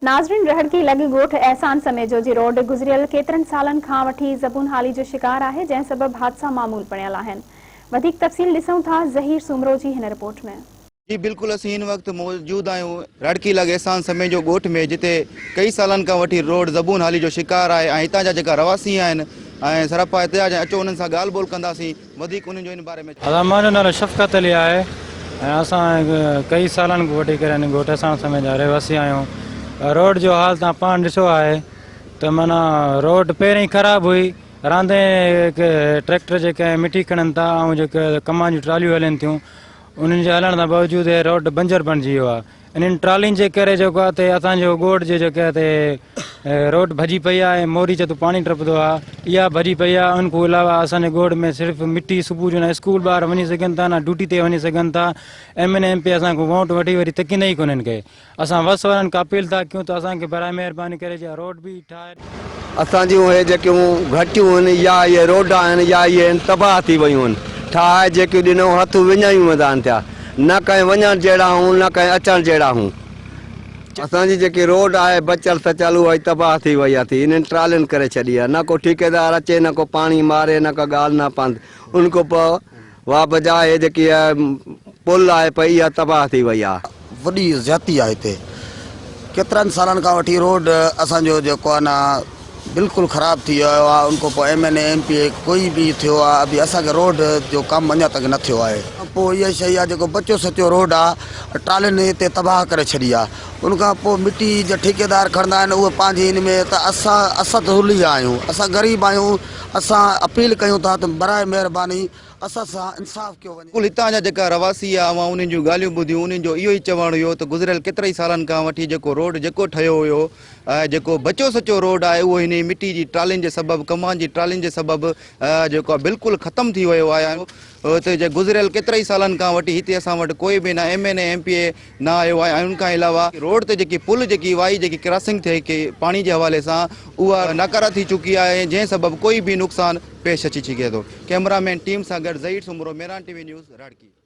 ناظرين رهڙڪي لڳ ڳوٺ احسان سميجو جي روڊ گذريل ڪيترن سالن کان وٺي زبون حالي جو شڪار آهي جنهن سبب حادثا معمول بڻيل آهن وڌيڪ تفصيل ڏسون ٿا ظهير سومرو جي هن رپورٽ ۾. جي بلڪل اسين هن وقت موجود آهيون رهڙڪي لڳ احسان سميجو ڳوٺ ۾ جتي ڪئي سالن کان وٺي روڊ زبون حالي جو شڪار آهي ۽ هتان جا جيڪا رهواسي آهن ۽ سراپا احتجاج ۽ اچو انهن سان ڳالهه ٻولهه ڪنداسين وڌيڪ انهن جو ان باري ۾. ادا منهنجو نالو شفقت علي آهي ۽ اسان ڪئي سالن کان وٺي ڪري هن ڳوٺ اسان سمي جا رهواسي آهيون روڊ جو حال تان پاڻ ڏسو آهي ته معنيٰ روڊ پهرين خراب هئي راندي ٽريڪٽر جيڪي مٽي کڻن ٿا ۽ جيڪي ڪمان جون ٽراليون هلن ٿيون انهن جي هلڻ سان باوجود هي روڊ بنجر بڻجي ويو آهي انهن ٽرالين جي ڪري جيڪو آهي ته اسان جو ڳوٺ جي جيڪي آهي ته روڊ ڀڄي پئي آهي ۽ موري جتو پاڻي ٽپندو آهي اها ڀڄي پئي آهي ان کان علاوه اسان جي ڳوٺ ۾ صرف مٽي صبح جو نه اسڪول ٻار وڃي سگهن ٿا نه ڊيوٽي تي وڃي سگهن ٿا ايم اين اي ايم پي اسان کان ووٽ وٺي وري تڪيندا ئي ڪونهن ڪي اسان وس وارن کان اپيل ٿا ڪيون ته اسان کي براء مهرباني ڪري جي روڊ به ٺاهي ڏيو. اسان جون اهي جيڪيون گهٽيون آهن يا اهي روڊ آهن يا اهي آهن تباهه ٿي ويون آهن. ٺاهي جيڪيون ڏنئون هٿ وڃايون ويندا آهن ٿيا. نه ڪنهن وڃڻ جهڙا هون نه ڪنهن اچڻ جهڙا هون. اسان جي جيڪي روڊ آهي بچل سچل اها ئي تباهه ٿي وئي آهي ٿي انهن ٽرالين ڪري ڇڏي آهي نه ڪو ٺيڪيدار اچي نه ڪو پاڻي ماري نه ڪا ڳالهه نه پنڌ ان کان پوء واهه بجاء هي جيڪي پل آهي پئي اها تباهه ٿي وئي آهي. وڏي زيادتي آهي هتي ڪيترن سالن کان وٺي روڊ اسان جو جيڪو آهي نه بلڪل خراب ٿي ويو آهي ان کان پوء M N A M P A ڪوئي به ٿيو آهي ابي اسان کي روڊ جو ڪم اڃا تائين نه ٿيو آهي. پوء اها شيء آهي جيڪو بچو سچو روڊ آهي ٽرالين هتي تباهه ڪري ڇڏي آهي ان کان پوء مٽي جا ٺيڪيدار کڻندا آهن اهي پنهنجي ان ۾ ته اسان اسان ته رلي ويا آهيون اسان غريب آهيون اسان اپيل ڪيون ٿا ته براء مهرباني اسان سان انصاف ڪيو وڃي. بلڪل هتان جا جيڪا رهواسي آ اوهان انهن جون ڳالهيون ٻڌيون انهن جو اهو ئي چوڻ هيو ته گذريل ڪيترائي سالن کان وٺي جيڪو روڊ جيڪو ٺهيو هيو ۽ جيڪو بچو سچو روڊ آهي اهو هن مٽي جي ٽرالين جي سبب ڪمان جي ٽرالين جي سبب جيڪو آ بلڪل ختم ٿي ويو آهي ۽ ته گذريل ڪيترائي سالن کان وٺي هتي اسان وٽ ڪوئي به نه M N A M P A نه آيو آهي ۽ ان کان علاوه روڊ تي جيڪي پل جيڪي وائي جيڪي ڪراسنگ ٿئي ڪي پاڻي جي حوالي سان اها ناڪاره ٿي چڪي آهي جنهن سبب ڪوئي به نقصان پيش اچي ڇڪي ٿو ڪئميرا مين ٽيم سان گڏ Zaheer Soomro Mehran T V news Rarki.